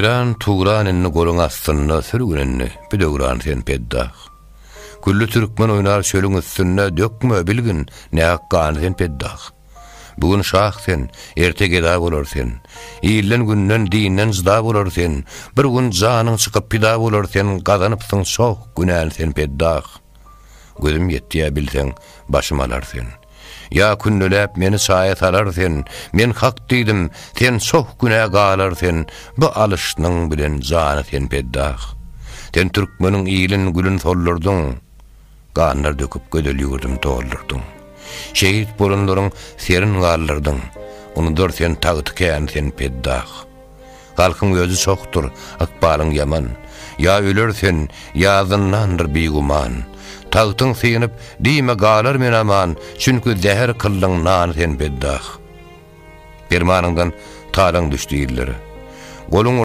Eýran, Turan indi goluň astynda, Sürgün indi, bu döwran sen peddah. Külli türkmen oýnar çölüň üstünde, Dökme, bilgin, nähak gany sen peddah. Bu gün şah sen, erte geda bolar sen. Ilden-günden, dinden jyda bolar sen. Bir gün janyň çykyp pida bolar sen, Gazanypsyň çoh günäni sen peddah. Gözüm ýetýä bilseň, başym alar sen. Ýa kündeläp meni çaýa salar sen, Men hak diýdim, sen çoh günä galar sen, Bu alyşnyň bilen jany sen peddah. Sen türkmeniň ilin, gülün soldurdyň, Ganlar döküp gözel ýurdum doldurdyň. Şehit bolanlaryň serin galdyrdyň, Unudar sen tagty kän sen peddah. Halkyň özi çohdur, ykbalyň ýaman. Ýa öler sen, ýa zyndandyr bigüman. Tagtyň synyp, diýme galar men aman, Çünki zäher kyldyň nany sen beddah. Permanyňdan talaň düşdi illere. Goluň.